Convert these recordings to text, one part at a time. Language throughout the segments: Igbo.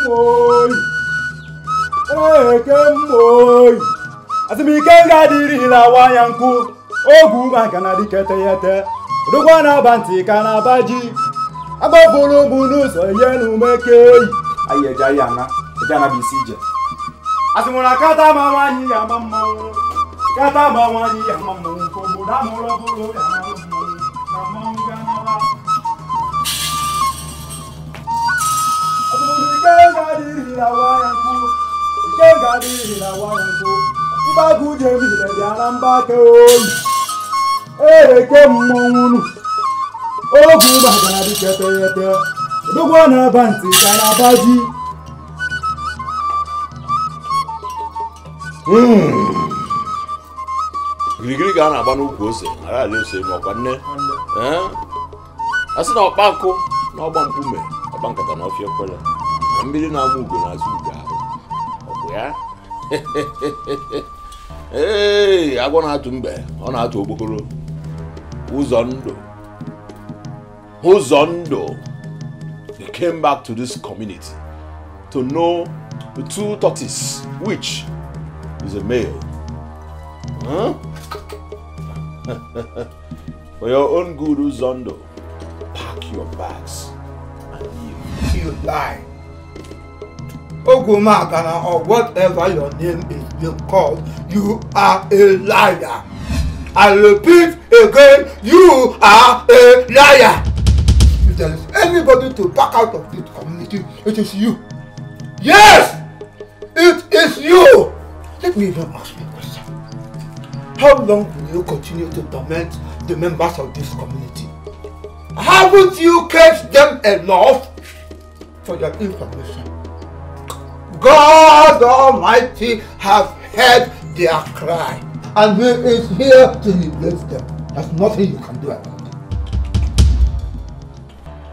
mmụọ eke mmụọ asị m ike ga-adịrị lawa ya nkụ ogwu maka na dịkete ya ete odogwa na-aba ntị ka na-aba ji agbapụrụ bụ n'ụzọ ihe na umeke anyị eje anyị ana eje ana bụ isi ije asị m na kata ma nwaanyị ya ama mmanwụ kata ma nwaanyị ya ama mmanwụ ka obodo amụrụ ọbụrụ ya ama mmanwụ na mmanwụ ga naba asị m na ike ga-adịrị lawa ya nkụ ike ga-adịrị lawa ya nkụ mgbagwu jemile bịa na mgbake oyi eke mmọnwụ ogwu maka na dịkete ete odogwu na-aba ntị ka na-aba ji. Girigiri ga na-agba n'ukwu ose ghara ala ose ma ọkwa nne a sị na ọkpa nkụ na ọgba mkpume ọgba nkata na ọfịa ekwele na mmiri na-ama ugo na-azụ ugo ahụ ọkwụ ya. Ee, agwọ na-atụ mbe ọ na-atụ okpokoro. Ụzọ ndụ, ụzọ ndụ. They came back to this community to know the two tortoise, which is a male. Huh? For your own good, Uzondo, pack your bags and leave. You lie. Ogumagana, or whatever your name is being called, you are a liar. I repeat again, you are a liar. If there is anybody to back out of this community, it is you. Yes, it is you. Let me even ask you a question. How long will you continue to torment the members of this community? Haven't you kept them enough? For your information, God Almighty have heard their cry, and He is here to liberate them. There's nothing you can do about it.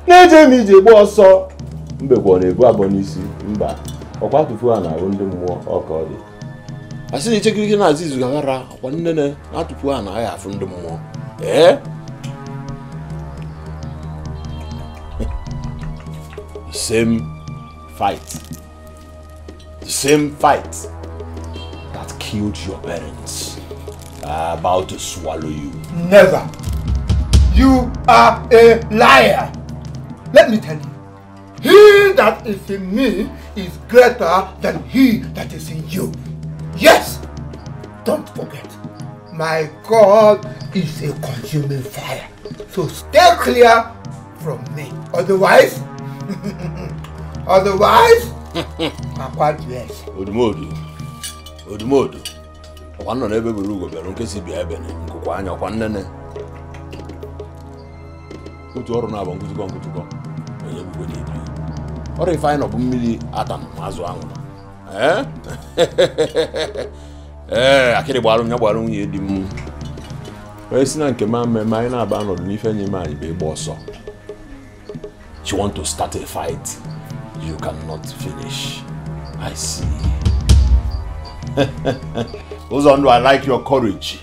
Na-eje m ije gba ọsọ mbekwa na-ebu abọ n'isi mba ọkwa tụfu ha na-ahụ ndị mmụọ ọka ọ dị a sị na ichekirike na-azụ izu gaghara ọkwa nnene na-atụfu ha na agha afụ ndị mmụọ. Ee, the same fight. The same fight that killed your parents are about to swallow you. Never. You are a liar. Let me tell you, he that is in me is greater than he that is in you. Yes. Don't forget, my God is a consuming fire. So stay clear from me. Otherwise, otherwise, Odumodu, Odumodu, ọkwa nọ n'ebe buru ugo bịara nke si bịa ebe nkụkwa anya ọkwa nnene otu ọrụ na-abụ nkụtụkọ nkụtụkọ onye gbugbe na-ebi ọrụ ife anyị nọ bụ mmiri atam ma azụ anwụrụ. Ee, akịrị gbara m ya gbara nwunye di m onye si na nke ma mmemme anyị na-aba nọdụ n'ife nye ime anyị bụ ịgba ọsọ. You want to start a fight you cannot finish. I see. Uzondo, I like your courage.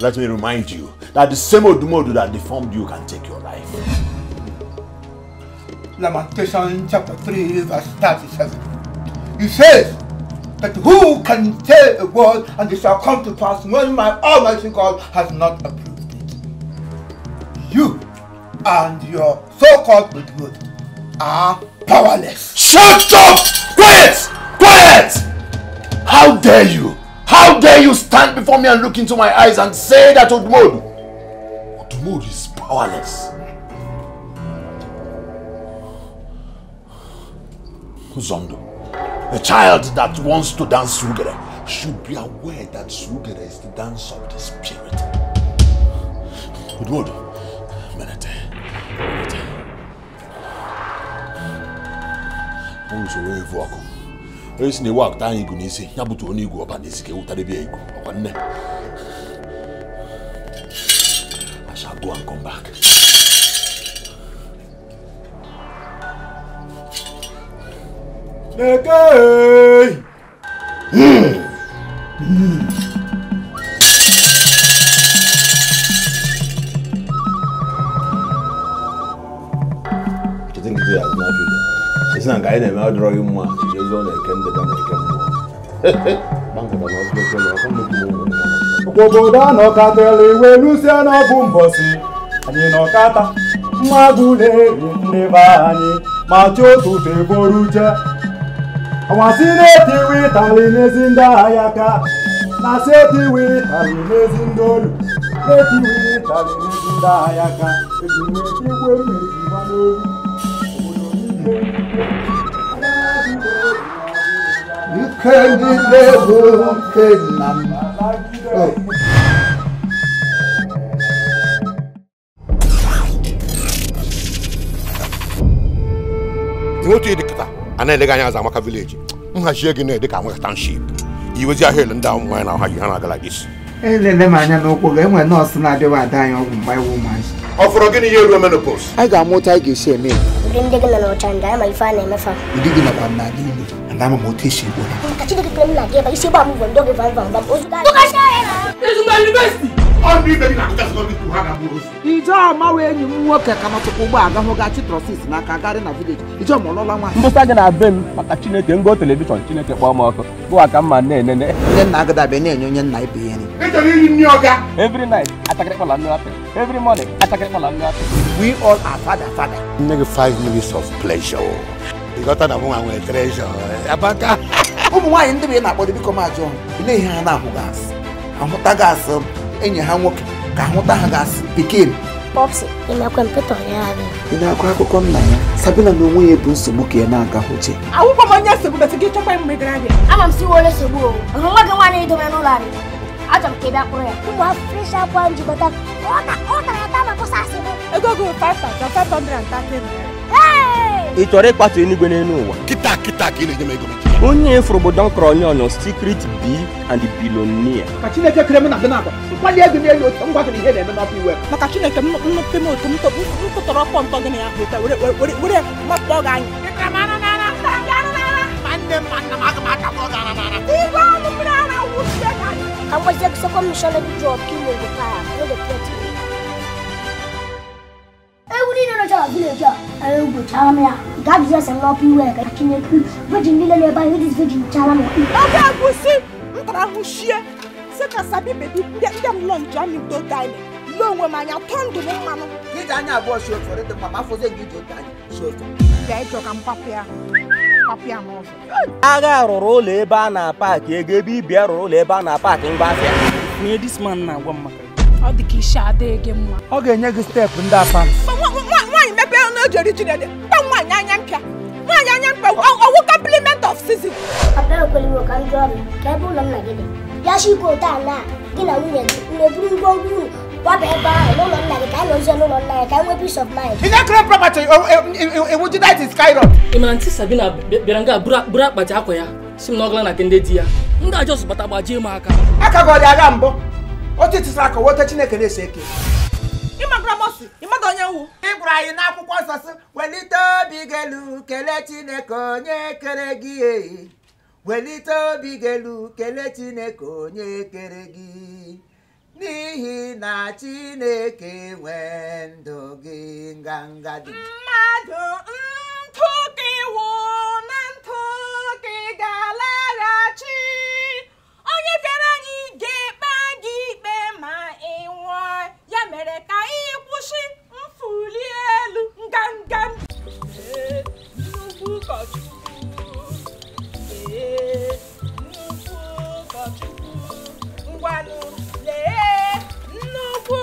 Let me remind you that the same Odumodu that deformed you can take your life. Lamentation chapter 3, verse 37. It says that who can tell a word and it shall come to pass when my Almighty God has not approved it. You and your so-called Odumodu are powerless. Shut up! Quiet! Quiet! How dare you? How dare you stand before me and look into my eyes and say that Odumodu is powerless? Uzondo, a child that wants to dance Sugere should be aware that Sugere is the dance of the spirit. Odumodu, Menete, Menete. Usoro evu ọkụ onye si na-ewu akụta anyị igu n'isi ya butuo n'igwe ọba n'isi ka ewutarebe ya igu ọkwa nne. I shall go and come back. Neke! Do you think they are not you? Isi na nke anyị na-eme adịrọ gị mma jezuo na-eke ndịda na eke mmụọ. Obodo anọkatara iwe lusie n'ọbụ mbọsị anyị nọkata mmadụ na-eri ndị be anyị ma chi ụtụtụ eburu uche ọnwasị na-etiwe ịtalị n'ezi ndị ahịa ka na sị etiwe ịtalị n'ezi ndị olu na-etiwe ịtalị n'ezi ndị ahịa ka eji etigwe mmiri gba n'olu obodo niile. Ike niile bụ nke nna m. Otu ịdị kịta a na-elega anya azụ Amaka village nhazie gị na-ede ka Amaka township iwezi ahịa ele ndị ahụ mmanya na ọha ji ha na-agala gị isi. Elele m anya n'ụkwụ gị enwe nọọsụ na-adịwa ada anyị ọgwụ mgbe anyị ụmụazị. Ọ fọrọ gịnị ihe ruo menopause? Anyị ga-ama otu anyị ga-esi eme ya. Ndị gị nọ n'ọcha ndị anyị ma ife a na-emefa. Ndị gị nọkwa n'ala Igbo and ama m otu esi egbo ha. Ka Chineke kere m na gị ebe isi gba m bụ ndị oge vam vam vam ozu Ijeọma wee enyi m nwoke ka nọtụkwa ụgbọ aga hụ gachi trọsis n'aka garị na vileji. Ijeọma ọlọla nwaanyị. Mbụsa gị na be m maka Chineke ngo telivishọn Chineke kpọọ m ọkụ bụwa ka mma na-enene. Onye nna agadabe na-enye onye nna ibe ya nri. Ị chọrọ iri nri ọga? Every night atakịrịkpọla nnu apị. Every morning atakịrịkpọla nnu apị. We all are father father. Nne gị 5 minutes of pleasure. Ị ghọta na mụnwa nwere treasure. Abaka. Ụmụ nwaanyị ndị bụ ị na-akpọrọ biko m ajụọ ile ihe ha na-ahụ gasị. Ahụta gasị enyi ha nwoke ka ahụta ha gasị pikin. Popsi, imekwe mpịtọ ya adị. Ị na-akọ akụkọ nna ya Sabina na onwe ya bụ nsogbu ka ya na-aga oche. Akwụkwọ m onye nsogbu betụ gị chọkwa mgbe gara gị. Ama m si were nsogbu o. Hụ nwa gị nwaanyị idobere n'ụlọ anyị. Achọrọ m ka ị bịa kpụrụ ya. Ụmụ afrịsha akwa njikọta ọ tara ata ma kwụsị asị m. Ego gị 5,530 naira. Ị chọrọ ịkpatu enigwe n'elu ụwa? Kịta kịta ka ị na-enye m ego m. Onye ifuru bụ Don Corleone, secret B and the billionaire. Ka Chineke kere m na gị na-agba mkpali ego n'elu otu ngwa gị na ihe na-eme n'ọkụ iwe. Maka Chineke m nnukwu m otu m tụtọrọ ọkpọ ntọ gị na ya hụta were were makpọ gị anya. Ịtara m anụ n'ara, tara gị anụ n'ara. Ma nne m ma nna m aga m aka kpọ gị anụ n'ara. Igwe ọnụ mmiri ara wụsie gị anya. Ka m gwazie gị second mission job ka ị nwere taa, no dey threat me. Ewu niile nọcha na vileji a, anyị gbochara m ya. Gaa jizọs m n'ọkụ iwe ka Chineke virgin niile na-ebe anyị dis virgin chara m. Oge egwusi m tara ahụ shie sị ka Sabi bebi ndị m lọ nje amị udo daịlị lee onwe m anya tọọ ndụ m mmanụ. Iji anya abụọ shi ofe dị mma ma afọzie gị iji otu anya shi ofe. Bịa ịchọ ka m kwapụ ya n'ụzọ. Agha rụrụ ụlọ ebe a na-apaki ego ebe ibi rụrụ ụlọ ebe a na-apaki ngwa afịa. Onye dis man na-agwa m maka ọ dị ka isi adịghị gị mma. Ọ ga-enye gị steepụ ndị apam. Nwaanyị mepee ọnụ eji eri ji na-ede mkpa nwaanyị anya mpịa nwaanyị anya mpịa ọwụ compliment of season. Papa ekweliwo ka m jụọ gị ka ebe ụlọ nna gị dị. Ya shi ike otu a na gị na nwunye gị na-eburu ngwongwo unu kwaba ebe ahụ n'ụlọ nna gị ka anyị nọzie n'ụlọ nna gị ka anyị nwee peace of mind. Ị na-ekere property ewu that is skyrocket. Ị mara ntị Sabina bịara nga buru akpati akwa ya si m na ọ gala na nke ndị di ya ndị ajọs bata gbajie m aka. Aka gị ọ dị agha mbụ? Otu tisara aka wote Chineke na-ese eke. Ịmagara mọsi, ịmada onye wu. Ị gwara anyị n'akwụkwọ nsọ sị welite obi gị elu kelee Chineke onye kere gị eyi. Welite obi gị elu kelee Chineke onye kere gị. N'ihi na Chineke nwee ndụ gị nganga dị. Mmadụ ntụ ka iwu na ntụ ka ị ga-alaghachi. Onye kere anyị ga-ekpe gị ikpe ma ị nwụọ. Ya mere ka ị kwụsị mfuli elu nganga. Nnukwu ụkọchukwu, ee, nnukwu ụkọchukwu, ngwanụ lee nnukwu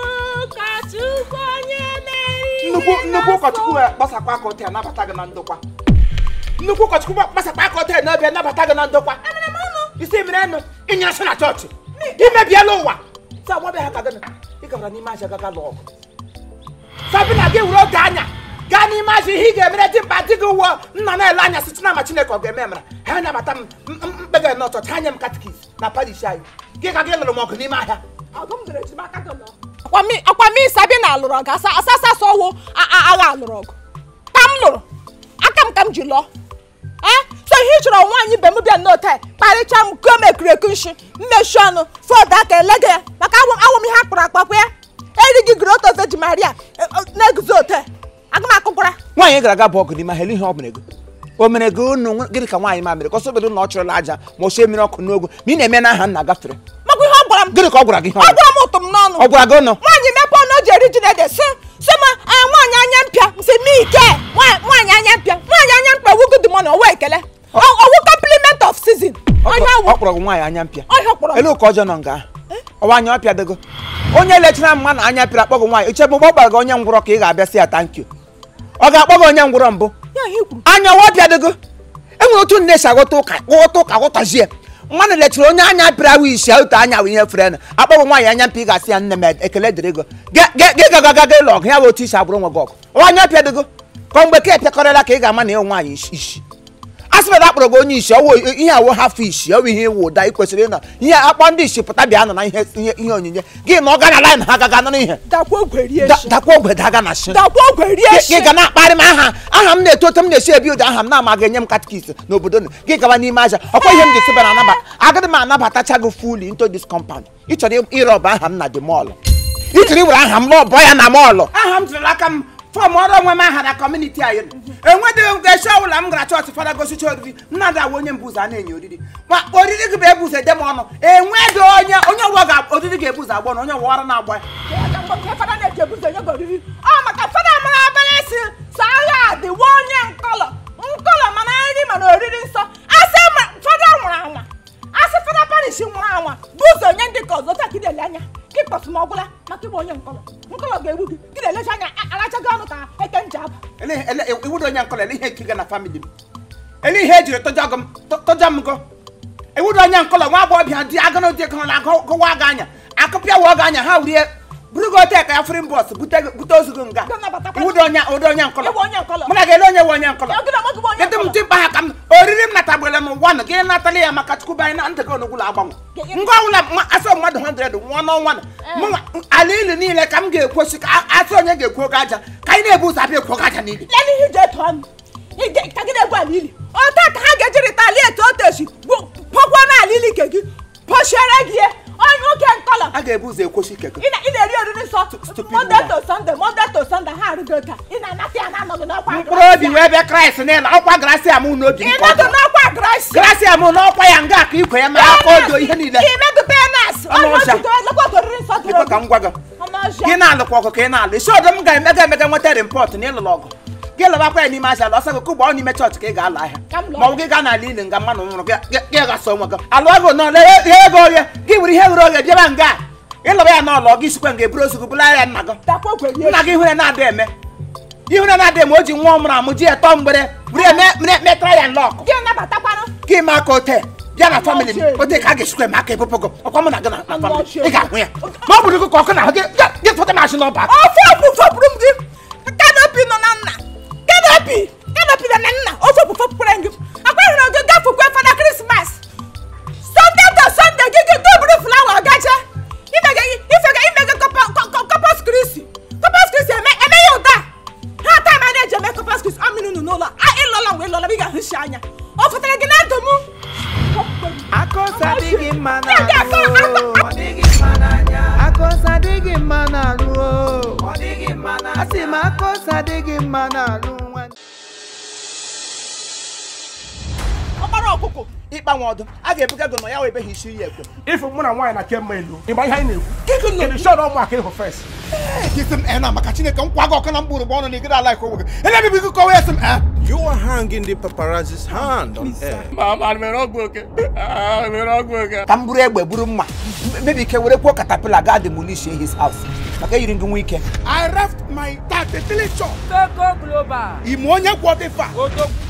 ụkọchukwu onye meriri. Nnukwu ụkọchukwu gbasakwa aka ọtọ ya nabata gị na ndokwa. Nnukwu ụkọchukwu gbasakwa aka ọtọ ya n'ọbịa nabata gị na ndokwa. Isi mere nụ ịnya nsị na chọọchị imebiela ụwa. Sa nwabe ha ka gịnị ị gawara n'ime aja gaga lụọ ọgụ. Sabina gị were oge anya gaa n'ime aja ihe ị ga-emere dị mkpa dị gị ụwọ nna na-ele anya site na ama Chineke ọ ga-eme emere ha nabata m mkpega na ọchọchị anya m katikis na parish anyị gị ka gị lụrụ m ọgụ n'ime ahịa. Akwa mi Sabina lụrụ ọgụ asasasọ ọwụ agha lụrụ ọgụ ka m lụrụ aka m ka m ji lụọ. So ihe ị chọrọ nwaanyị ibe m bịa n'ote kparịcha m kuo m ekureku nshi mmechi ọnụ fọdụ aka elege ya maka awụ m ihe akpụrụ akpakwa ya erighị groto Virgin Maria na-eguzo ote aga m akụkwara. Nwaanyị gara aga bụ ọgụ n'ime ahịa ihe ọ bụla ego O mere gị unu gịnị ka nwaanyị ma mere ka ọsọ bedo na ọ chọrọla aja ma ọ sie mmiri ọkụ n'ogo ma ị na-eme n'aha nna gafere. Makwa ihe ọ gwara m. Gịnị ka ọ gwara gị ihe ọ gwara m ụtụ m n'ọnụ. Ọ gwara gị ụnụ? Nwaanyị mepe ọnụ o ji eri ji na-ede sị sị ma nwaanyị anya mpịa m sị m ike nwaanyị anya mpịa nwaanyị anya mpịa wugo dị mọnụ ọwa ekele ọwụ compliment of season. Ọ kpọrọ gị nwaanyị anya mpịa. Elu ka ọjọọ nọ nga ọwa anya ọpịa dịgo onye lechara mma na anya pịara akpọ gị nwaanyị ichebe mgbe ọ gbara gị onye ngwụrọ ka ị ga-abịa sị ya thank you. Ọ ga-akpọ gị onye ngwụrọ mbụ anya ọwa ọpịa dịgo enwere otu nne si aghọta ụka ghọta ụka ghọtazie mmadụ lechara onye anya pịara awụ isi otu anya wụ ihe fere na akpọ gị nwaanyị anya mpịa ị ga-asị ya nne m ekele dịrị gị gị gagaga ịlụ ọgụ ya bụ otu isi agbụrụ nwe gị ọgụ ọwa anya ọpịa dịgo ka mgbe ka epịakọrịla ka ị ga-ama na ịwụ nwaanyị isi a sị na akpọrọ gị onye isi ọwụ ihe awụ hafụ isi ọwụ ihe iwu ụda ị kwesịrị ịnọ ihe akpọ ndị isi pụta bịa nọ na ihe ihe onyinye gị na ọ ga na line ha gaga nọ n'ihe dakwa ogwe daga na shi gị ga na-akparị m aha aha m na-eto oto m na-esi ebi ụda aha m na-ama ga-enye m katikis n'obodo nụ gị gawa n'ime aja ọkwa ihe m ji sịba na anabata agaghị m anabatacha gị fully into this compound ị chọrọ ịrọba aha m na the mall ị chọrọ iwere aha m lọbọ ya na mọlụ aha m tụrụ aka m fọm ọrụ onwe m aha na kọmuniti anyị enwedịghị m ga-esi ọbụla m gara chọọchị fada gosicha oriri nnadị awụ onye mbụ ụzọ a na-enye oriri ma oriri gị bụ ebu ụzọ ede m ọnụ enwedị onye onye ọbụla ga oriri ga-ebu ụzọ agba ọnụ onye ọwara na-agba ya ọ maka fada mara abalị si sọ agha adịwo onye nkọlọ nkọlọ mana nri mana oriri nsọ asị fada nwụrụ anwa asị fada parish nwụrụ anwa bụ ụzọ onye ndị ka ọzọ taa ka ị na-ele anya gị kpọtụ m ọgwụla maka ịgba onye nkọlọ nkọlọ ga-egbu gị gị na-elecha anya arachaghị ọnụ ka eke nje aba ewudo onye nkọlọ ele ihe ekiga na famili m ele ihe ejiri tọjọ m gọ ewudo onye nkọlọ nwa agbọghọbịa dị agụrụ dị gụrụ na gụwa gị anya akụpịa wụọ gị anya ha wrie buru gị ote ka ya fri mbọs bute ozu gị nga ewudo onye nkọlọ mụ na ga-ele onye nwe onye nkọlọ kedụ m tụ mkpa ha ka m oriri m natagbere m ụwa nụ gị natala ya maka chukwu anyị na ntị gị onugwụlọ agbanwe ngwa ọbụla asọ mmadụ 100 nwụọ n'ọnwa na ala ilu niile ka m ga-ekwosi ka asị onye ga-ekwu oge aja ka anyị na-ebu ụzọ abịa ekwu oge aja niile ka gị na-egwu ala ili otu ka ha ga-eji retaliate otechi pọkwa n'ala ili ke gị pọchiere gị onye nwoke nkọlọ a ga-ebu ụzọ ekwosi ike gị ị na-eri oriri nsọ Monday to Sunday Monday to Sunday ha arụgo ka ị na-anata ya na-anọghị n'ọkwa mkpụrụ obi wee bịa Kraịst n'ịla ọkwa grasia m n'obi nke ọdụ n'ọkwa grasia grasia m n'ọkwa ya nga ka ikwe ya ma aka odo ihe niile imedụta ya nas ọnụ ka m gwa gị gị na-alụkwa ọgụ ka ị na-alụ isi ọdụ m ga-emega emega nweta rịmpọt na ịlụlụ ọgụ gị lụbakwa ya n'ime aja lọsọ gị kụgba ọ n'ime chọọchị ka ị ga-alụ ahịa ma ọ bụ gị gaa n'ala ili nga mmanụ nwụrụ gị gasọ onwe gị alụọ gị nọ lee ego oghe gị were ihe ghere oghe bịaba nga ịlụba ya n'ụlọ gị sikwa nga eburu ozugbo bụla ya nna gị nna gị ihure na-adị eme ihure na-adị eme o ji nwa ọmụrụ amụ ji etọ mgbere were metara ya nlọkụ gị ma aka ote bịa na famịlị m ote ka a ga-esikwa eme aka ebupụ gị ọkwa mụ na gị na famịlị ị ga-ahụ ya ma ọ bụrụ gị ka ọkụ na ahụ gị gị fọta m asị n'ọba ofe ọbụ fọpụrụ m gị kanopi nọ na nna kanopi kanopi nọ na nna ofe bụ fọpụrụ gị akwa hụrụ gị gafukwe fada Krismas Sunday to Sunday gị gị doburu flawa gaje imege ifege imege Corpus Christi Corpus Christi eme eme ya ụda ha taa ma na-eji eme Corpus Christi amịrị unu n'ụlọ ịlọla mgbe ịlọla ị ga-ahụ shi anya ọ fụtara gị na ndụ m Akọsa adịghị mma n'arụ Akọsa adịghị mma n'arụ Asị m akọsa adịghị mma n'arụ nwa ọkpara ọkụkọ ịkpanwe ọdụ a ga-ebuga gị nọ ya wee beghị isi ya ekwe ịfụ mụ na nwaanyị na kemgbe elu ịgba ihe anyị na-ekwu kedu shọrọ ụmụaka ịhụ fes Isi m na maka Chineke nkwa gị ọkụ na mkpụrụ bụ ọnụ na igide ala onwe gị ele bibi gị kọwa esi m You are hanging the paparazzi's hand on air. Ka m buru egbe buru mma mebi ike were kwuo katapila gaa demolish his house maka yiri gị nwa ike I left my 33 shop. Feko Global. Ime onye gwọ dị fa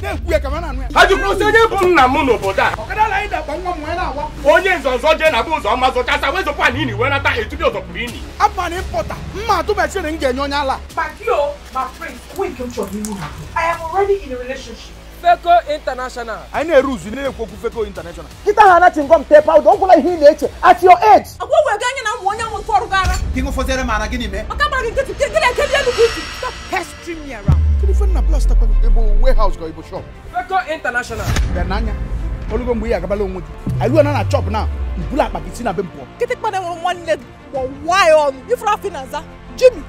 na-ekwu ya ka m na-anụ ya ha jụkwuru sị onye bụ nna m n'obodo a ọkada anyị na-akpa nwa m nwee na-awa onye nzọzọ jee na bụ ụzọ ọma zọchasa wezụkwa na ini wee nata etubi ụzọ pụrụ ini apa na ịmpọta mma atụbachiri m ga-enye onye ala Makio, my friend, wait, come to me. I am already in a relationship. Feko International. Anyị na-eru uzu na-ekwu okwu Feko International. Kita ha anachi ngọm tee pawuda ọ gwụla ihe ị na-eche at your age. Agwa wee ga anyị na ụmụ onye nwụrụ fọrọ gara. Gị ṅụfọziere m ara gịnị mee? Maka gbara gị nkịtị gị na-ekeli elu gị isi. Stop pestering me around. Kedu ife nna plasta kwa ịbụ warehouse ka ịbụ shop? Feko International. Bịa n'anya olugo mgbe ị agabala onwe gị. Anyị ruo na chop na ibulu akpa gị si na be m pụọ. Kịtịkpa na nwụrụ nwanne gị gbọwa ya ọnụ ifuru afọ ị na-aza Jimmy.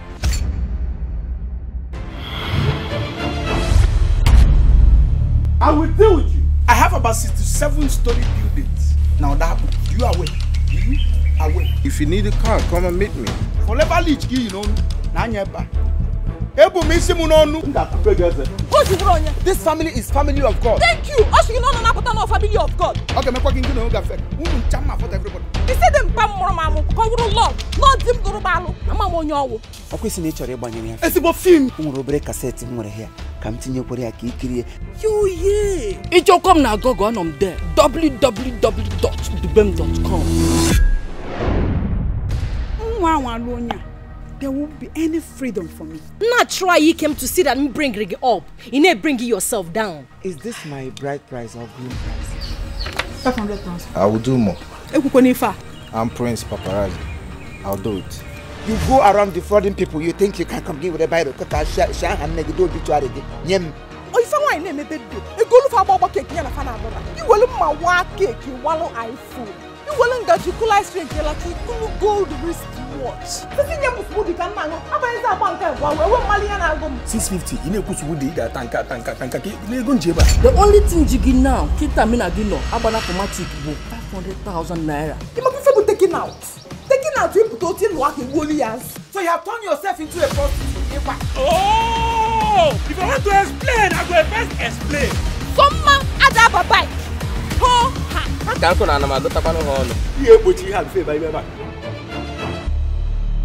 I will deal with you. I have about 67-story buildings. Now that you are aware. You are aware. If you need a car, come and meet me. Forever leech, you know. Nanyeba. Ebu misi munonu. This family is family of God. Thank you. Us you know no family of God. Okay, me kwa kingi no gafe. Unu chama for everybody. He said them pam moro mamu ko wuru love. No dim guru balu. Ama mo onye owo. Okwesi na ịchọrọ ịgbanyere ya. Ezigbo film. Nwere obere kaseti m nwere here. Ka m tinyekwere ya ka ikirie. Yo ye. Ịchọkwa m na Google anọ m there. www.dubem.com. Nwa anwa alụ onye a. There won't be any freedom for me. Not try you came to see that me bring Rigi up. You need bring yourself down. Is this my bride price or groom price? 500,000. I will do more. I'm Prince Paparazzi. I'll do it. You go around defrauding people. You think you can come give with a Bible? Oh, if I want to name a go for a cake, you will my cake, you wallow iPhone. You will get you cool ice cream, you gold wrist watch. $650, you know, tanka. The only thing you now, Kita Minagino, Abana Komatic, 500,000 naira. You must be taken out. Taking out you put in working. So you have turned yourself into a prostitute. Oh! If I want to explain, I will first explain. Some man adaba bike. Ho ha. Kanko na anama gotakwa no ho. Ihe egbochi ihe alfe ba ibe ba.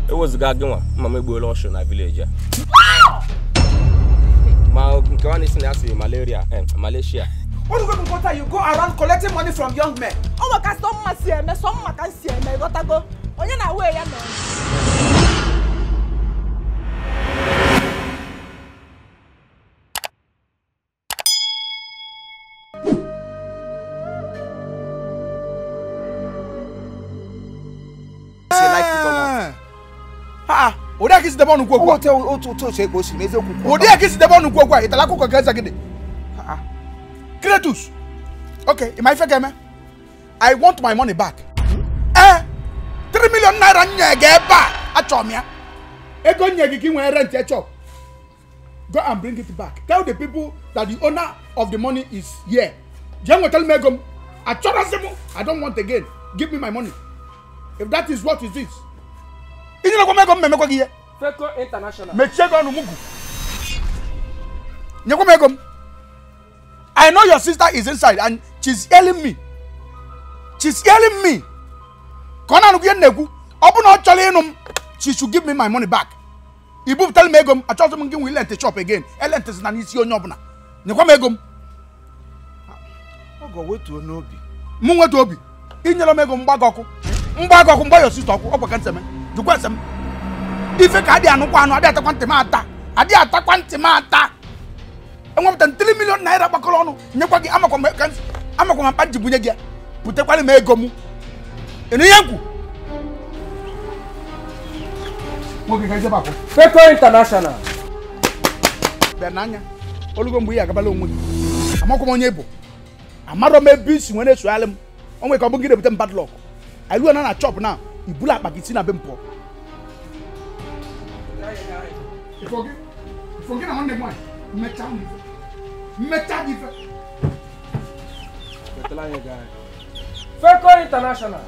Ewezuga gị nwa, mama egbuola ọsụ na village ya. Ma nke nwa na-esi na asị malaria, Malaysia. What do you go around collecting money from young men? Oh, my God, some must see me, some can see me. Gotta go. Onye na we ya no. Kratos. Okay, am I fair? I want my money back. 3 million naira nyege ba achọm ya. Ego nyege ki nwe rent e chop. Go and bring it back. Tell the people that the owner of the money is here. Jengo tell me ego achọrọzi I don't want again. Give me my money. If that is what it is. Feko International. I know your sister is inside and she's yelling me. She's yelling me. She should give me my money back. Ibu tell me I told him we lent the shop again. Ife ka adi anukwa anu adi atakwa ntị mata adi atakwa ntị mata enwepụta 3 million naira gbakọrọ ọnụ nyekwa gị amakwa m mkpa ji bunye gị butekwara m ego m enu ihe nkwu nwoke ka ijebe akwụ Feko International bịa n'anya olugo mgbe ị agabala onwe gị amakwa m onye bụ amarọ m ebe isi nwere esogharị m onwe ka ọ bụ gị na-ebute m bad luck anyị ruo na na chọp na ibulu akpa gị si na be m pụọ. Forget I want the money. Feko International.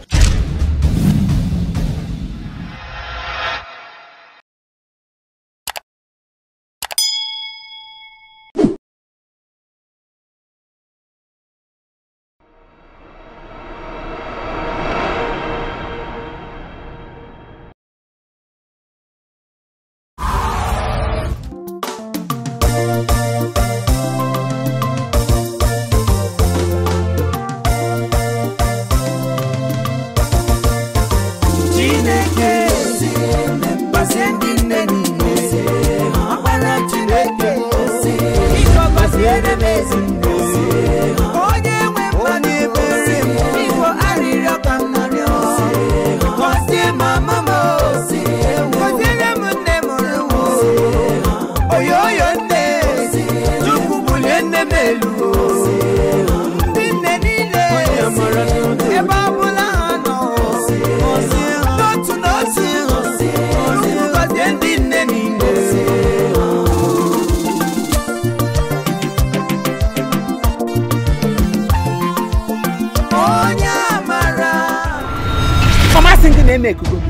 Na-eme ekugo m.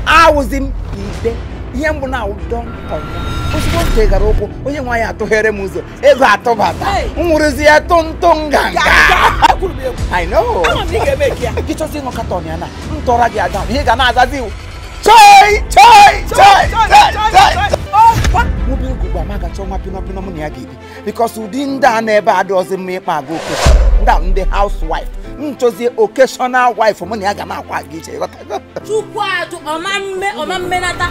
Awụzi m ide. Ihe mbụ na awụ don kọnwa. Ozugbo m tegara ụkwụ, onye nwe anyị atụghere m ụzọ. Ego atụbata. M nwụrụzi ya tụntụ nganga. I know. Ama m ị ga-eme eke ya. Gị chọzi ịṅụ katọn ya na m tọrọ gị ada. Ihe ga na-azazi iwu. Choi! Choi! Choi! Choi! Choi! Mobile ugbu a ma ga-achọ nwa pino pino mụ na ya ga-ebi. Because ụdị ndị a na-ebe adịghịzi mma ịkpa agwa oke. Ndị a ndị housewife. M chọzie occasional wife mụ na ya ga na-akwa aga iche. Ịghọtago? Chukwu ajụ ọma mmenata.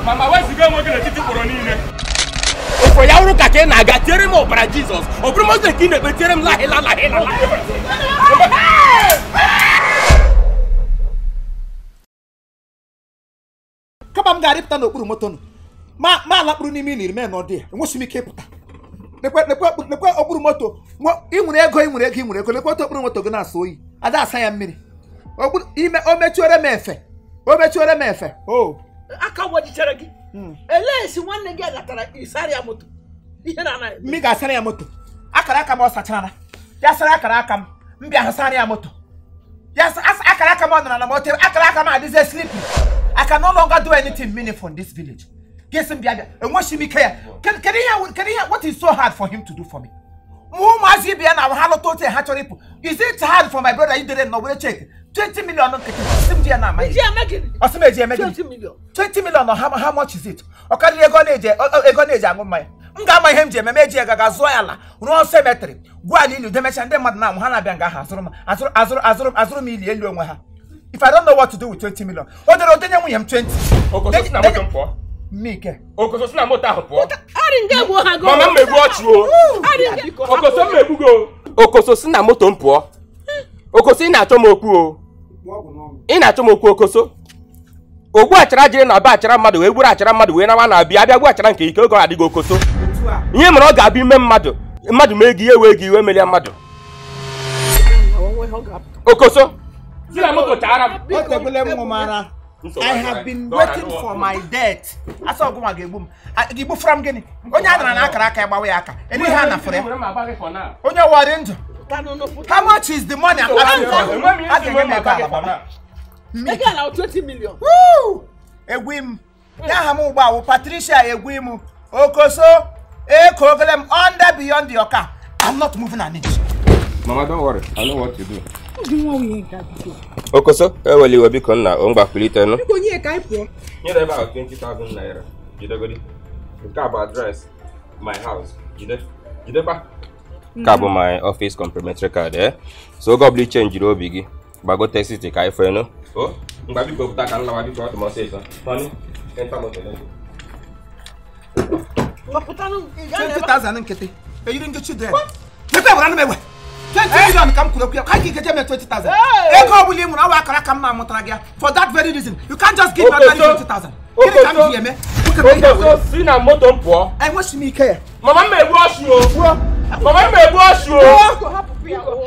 Mama, weziga onwe gị n'etiti mkpọrọ niile. Ụfọ ya wụrụ ka ị na-aga tiere m ọbara Jizọs. Ọ bụrụ mọzụ ka ị na-ekpe tiere m lahịla lahịla. Kama m ga-arịpụta n'okpuru moto nụ. Ma alakpụrụ n'ime ili mee na ọ dị ya. Enweghị m ike ịpụta. Lekwe okpuru moto. Ị nwere ego ị nwere ego ị nwere ego. Lekwe okpuru moto gị na-asọ oyi. Ada asa ya mmiri. Ime o mechuore m efe. O mechuore m efe. O. Aka gbajichara gị. Elee si nwanne gị gatara ịsara ya moto. Ihe na anaghị. Mmiri ga-asara ya moto. Akara aka m ọ sachara. Ya sara akara aka m. M bịa sara ya moto. Ya akara aka m ọ nọrọ na moto. Akara aka m adịzie sleepy. I can no longer do anything meaningful in this village. Guess him, what is so hard for him to do for me? Is it hard for my brother? You didn't know. Check 20 million. 20 million. 20 million. How much is it? If I don't know what to do with 20 million, what did I do? 20. Mike. Okoso na moto ahụ pụọ. Mama m egbu ọchụ o. Okoso m egbugo. Okoso si na moto m pụọ. Okoso ị na-achọ m okwu o. Ị na-achọ m okwu Okoso. Ogbu achara jiri na ba achara mmadụ wee gburu achara mmadụ wee nawa na abịa abịa gbu achara nke ike oge ọ adịghị Okoso. Ihe mere ọ ga-abịa ime mmadụ mmadụ mee gị ihe wee gị iwe merie mmadụ. Okoso. Si na moto chara m. I have been waiting for my death. I saw go boom. I go from Guinea. Onye adara na akara aka gbawe aka. Any ha na for ya. Onye wari ndụ. How much is the money I'm asking for? Ego na 20 million. Woo! Egwim. Ya ha m ugbu a Patricia Egwim. Okoso ekogele m under beyond your car. I'm not moving an inch. Mama, don't worry. I know what to do. Okoso, eweli biko nna o mgbakulite no. Biko nye ka anyị pụọ. Nyere ebe ahụ 20,000 naira. Jidegodi. Nke a bụ address my house. Jide. Jidekwa. Nke a bụ my office complimentary card eh. So oge ọbụla ichenjiri obi gị, gbagote city ka anyị fee no. O, mgba biko pụta ka nlawa biko ọ dị m ọsịsọ. Honey, enter moto let's go. 20,000 nkịtị. Eyiri ndị children. Mepee gwara m egbe. 20 million come to 20,000. For that very reason, you can't just give me 20,000. I wish me care. Mama may wash you. Mama may wash you.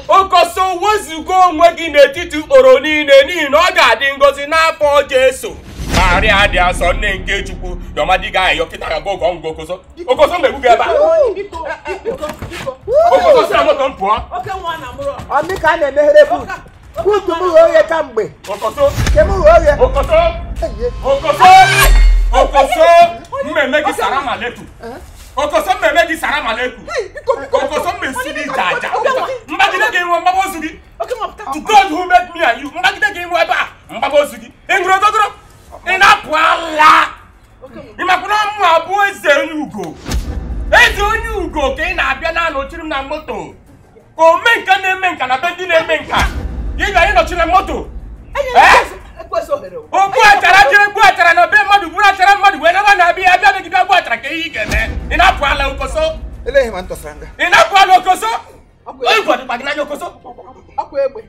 Okoso wezugo onwe gị n'etiti mkpọrọ niile n'ihi na ọ ga-adị ngọzi n'afọ Jesu. Maria dị asọ nne nke Chukwu dọma di ga-ayọ kịta ga go go Okoso. Okoso megbu gị ebe a. Okoso si na moto m pụọ. Ọ dị ka a na-emeghere buut. Buut m ghe oghe kamgbe. Okoso. Ke m ghe oghe. Okoso. Okoso. Okoso. Mmemme gị sara maleku. Okoso mmemme gị sara maleku. Okoso mmesi gị jaja. Mbagide gị nwe mgbaba ozu gị. To God who made me and you. Mbagide gị nwe ebe a mgbaba ozu gị. Ị ṅụrụ ogogoro? Ị na-apụ ala. Ị makwara mụ abụ eze onye ugo. Eze onye ugo ka ị na-abịa na-anọchiri m na moto. Ome nka na-eme nka na be ndị na-eme nka. Ị ga ịnọchi na moto. Ogbu achara jere gbuo achara na be mmadụ gburu achara mmadụ wee naba na-abịa abịa megide gbuo achara ka ihe ị ga-eme. Ị na-apụ ala Okoso. Ị na-apụ ala Okoso. Igwe dịkwa gị n'anya Okoso. Ọkwa egbe.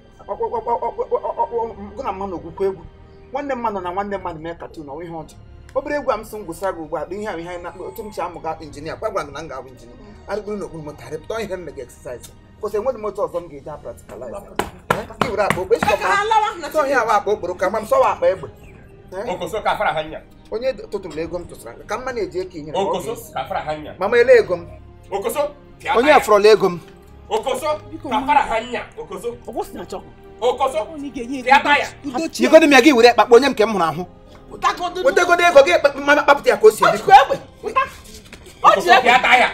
Gụ na mmanụ ogwukwa egwu. Nwanne mmadụ na nwanne mmadụ mee katuun ọnwa ihe ọjọọ. Obere egwu a m sị m gwụsara gị ugbu a bụ ihe ahụ ihe anyị na-akpọ otu m si amụga injinia gwa gwara m na m ga-abụ injinia. Arịgoro n'okpuru moto arịpụta ihe m mega exercise. Kwụsị enweghị moto ọzọ m ga-eji apracticalize. Gị were akpa okporo sọ ihe awa akpa okporo ka ma m sọwa akpa egbe. Okoso ka fara ha nya. Onye tụtụrụ ego m tụsara ka mma na-eji eke inyere. Okoso ka fara ha nya. Mama ele ego m. Okoso onye afọrọla ego m. Okoso kafara hanya okoso. Okoso. Bịa ya. Igodo m ya gị were akpa onye m nke m hụrụ ahụ. Wetegodo ego gị mama kpapụta ya ka o si eri. Okoso bịa ya.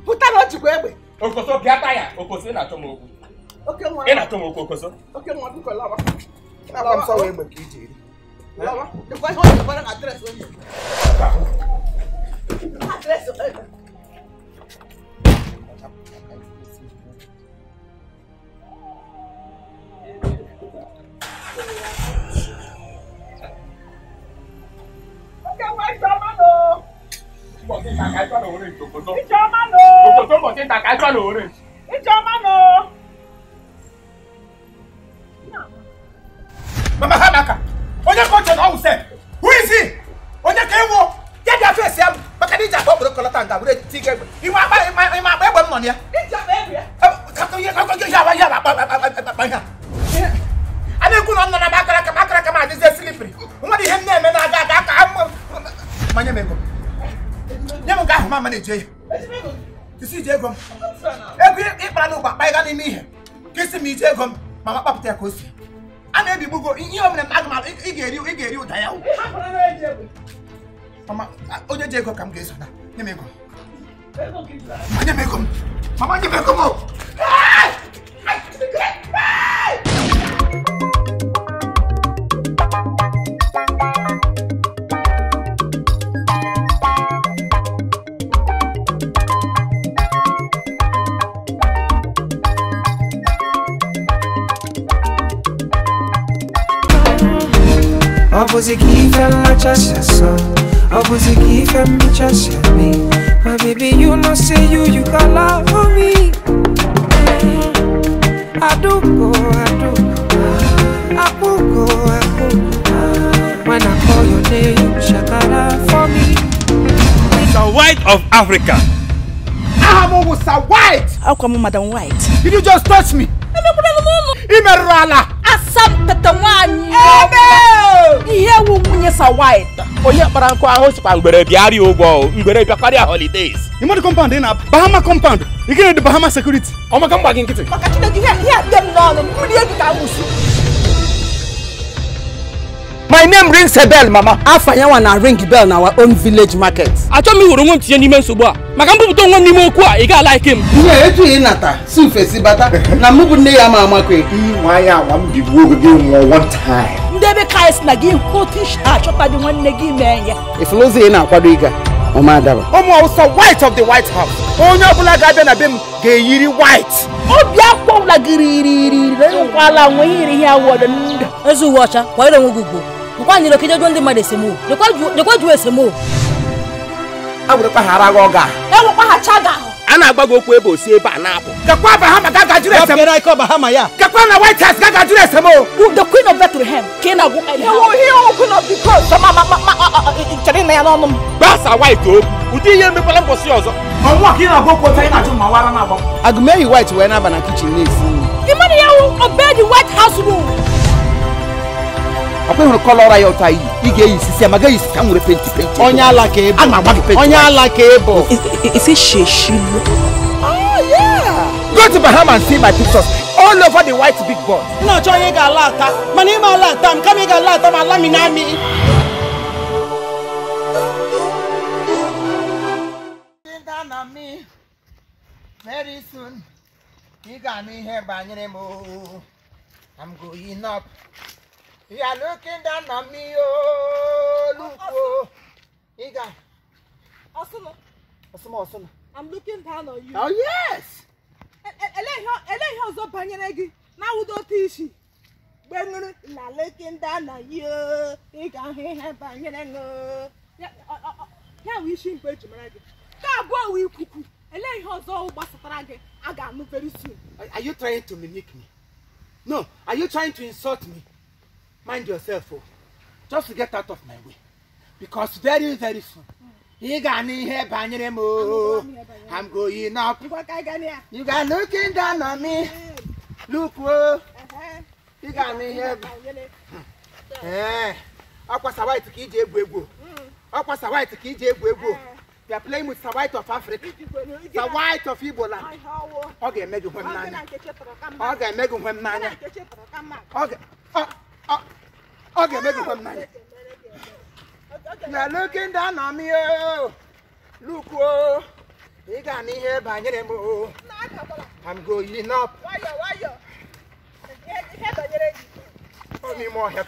Pụta na o jikwa egbe. Okoso bịa ya. Okoso ị na-achọ m okwu. Ị na-achọ m okwu okoso. Oke nwa biko lawa. Agwa m sọ egbe ka iji eri. Lawa. Dịkwa ihe o jikwara adreesị onye. Adreesị onye. Mama Hamaka, onye ka na ọwụse. Who is he? Onye ka ewo? Ya bịa face ya maka na iji akpa okporoko lọta nga were tiga egbe. Inwe akpa ịma akpa egbe m nọ na ya. Iji akpa egbe ya. A na-ekwu na ọ nọ na m akara aka m adịzie silipiri. Nwa dị ihe m na-eme na-aga aga aka manye m ego. Nye m nke ahụ mama na-eje ya. Isi ije ego m. Ego ịkpara n'ụgbọ akpa ịga n'ime ihe. Ka isi m ije ego m mama kpapụta ya ka o si. A na-ebigbugo ihe o mere m aga m ị ga-eri ụda ya. Mama onye ji ego ka m ga-eso na nye m ego. Mama nye m ego m. Mama nye m ego m. Ọ bụzi ka ife mmachasị asọ, ọ bụzi ka ife mmachasị eme. My baby, you know say you got love for me. Aduko, aduko, apuko, apuko. When I call your name, shakara for me. Sir White of Africa. I'm Sir White. How come Madam White? Did you just touch me? Imerala. Asam tete nwanyị. Ihe wu nwunye Sir White. Onye kpara nkụ ahụ sikwa mgbere bịarị ụgwọ mgbere bịakwarịa holidays. Ị compound ị na Bahama compound. Ị gịnị dị Bahama security? Ọ maka mgba gị nkịtị. Maka Chineke ihe a dị m n'ọnụ mmiri ego ka nwụsị. My name rings a bell, mama. Afa ya na ring bell na our own village market. Achọ m iwere onwe m tinye n'ime nsogbu a maka mbupụta onwe m n'ime okwu a ị ga-alaike m. Ihe etu ị nata si ofesi bata na mụ bụ nne ya ma amakwe. Nwa ya nwa m bigbuo oge gị nwụọ one time. Ndị ebe Kraịst na gị otu isi achọta dị nwanne gị mee ya. Ifụlụzi ị na-akwado ịga ọma adaba. Ụmụ Hausa white of the White House. Onye ọbụla ga-abịa na be m ga-eyiri white. Obi akwọwụla gị ririri nkwala nwe ihe iri ihe awọdụ ndụ. Ezi uwe ọcha kwanyere onwe gị ugwu. Nkwa nyere ka ijejụọ ndị mmadụ esemokwu. Lekwa jụọ esemokwu. A were kpaghara gị ọga. Ewekwa ha chaga ahụ. A na-agba gị okwu ebe o si ebe a na-apụ. Gakwa Bahama ga gajụrụ esem. Bahama ya. Gakwa na White House ga gajụrụ esem o. The Queen of Bethlehem ka ị na-agwụ. Ewo ihe Queen of the Coast ma chere na ya n'ọnụ m. Gbasa White okwu. Ụdị ihe emekwala mbọsị ọzọ. Ọnwụ ka ị na-agwa okwu otu anyị na-ajụ ma wara na-agba. Agụmeyi White wee na-aba na kichin na-esi nri. The man ya wụ obey the White House rule. Ọkwa hụrụ kọlọ ya ụta iyi ị ga-eyi sisi ya ma gaghị isi ka m were penti penti. Onye ala ka ịbụ. A na-agba gị penti. Onye ala ka ịbụ. Is sheshilu? Oh yeah. Go to Bahama and see my pictures all over the white big board. Nna achọ onye ga-ala ata mana ime ala ata m kama ị ga-ala ata m ala mi na amị. Very soon, ị ga-anụ ihe banyere m. I'm going up. You are looking down on me, oh, look, oh. Iga. Osunu. Osunu, Osunu. I'm looking down on you. Oh, yes. Ele ihe ọzọ banyere gị na awụdo otu isi. Gbenuru na looking down on you. Ị ga-ahụ ihe banyere gị. Ya wụ isi mgbe eji mara gị. Ka abụọ wụ ikuku. Ele ihe ọzọ gbasatara gị a ga-anụ very soon. Are you trying to mimic me? No, are you trying to insult me? Mind yourself, oh. Just to get out of my way. Because very, very soon, you got me I'm going up. You got looking down on me. Look, oh. You got me here. Eh. Akwasa white ka ije egwu egwu. Akwasa white ka ije egwu egwu. You are playing with the white of Africa, the white of Igbo land. Ọ ga-eme gị hwe m n'anya. Ọ ga-eme gị hwe m n'anya. Ọ ga-eme gị hwe m n'anya. You are looking down on me, oh. Look, oh. Ị ga-anụ ihe banyere m, oh. I'm going up. Ọ n'ime ọhịa.